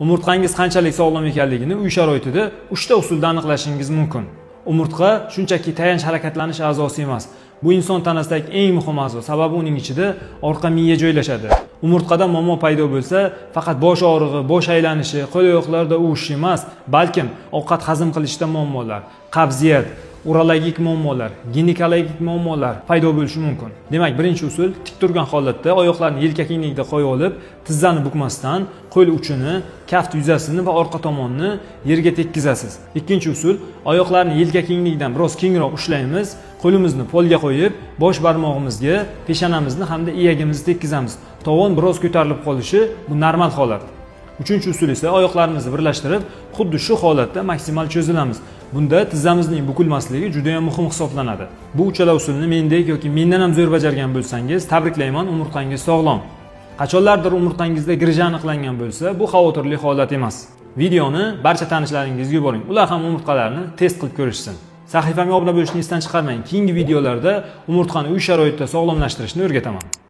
Umurtqangiz qanchalik sog'lom ekanligini uy sharoitida uchta usulda aniqlashingiz mumkin. Umurtqa shunchaki tayanch harakatlanish a'zosi emas. Bu inson tanasidagi eng muhim a'zo, sababi uning ichida orqa miya joylashadi. Umurtqada muammo paydo bo'lsa, faqat bosh og'rig'i, bosh aylanishi, qo'l oyoqlarda uvishish emas, balkim ovqat hazm qilishda muammolar, qabziyat, urologik muammolar, ginekologik muammolar paydo bo'lishi mumkin. Demak, birinchi usul: tik turgan holatda oyoqlarni yelka kengligida qo'yib olib, tizzani bukmasdan qo'l uchini, kaft yuzasini va orqa tomonni yerga tekkizasiz. Ikkinchi usul: oyoqlarni yelka kengligidan biroz kengroq ushlaymiz, qo'limizni polga qo'yib, bosh barmog'imizga peshonamizni hamda iyagimizni tekkizamiz. Tovon biroz ko'tarilib qolishi bu normal holat. Uchinchi usul esa oyoqlarimizni birlashtirib, xuddi shu holatda maksimal cho'zilamiz. Bunda tizzamizning bukilmasligi juda ham muhim hisoblanadi. Bu uchala usulni mendek yoki mendan ham zo'r bajargan bo'lsangiz, tabriklayman, umurtqangiz sog'lom. Qachonlardir umurtqangizda грыжа aniqlangan bo'lsa, bu xavotirli holat emas. Videoni barcha tanishlaringizga yuboring. Ular ham umurtqalarini test qilib ko'rishsin. Sahifamga obuna bo'lishni esdan chiqarmang. Keyingi videolarda umurtqani uy sharoitida sog'lomlashtirishni o'rgataman.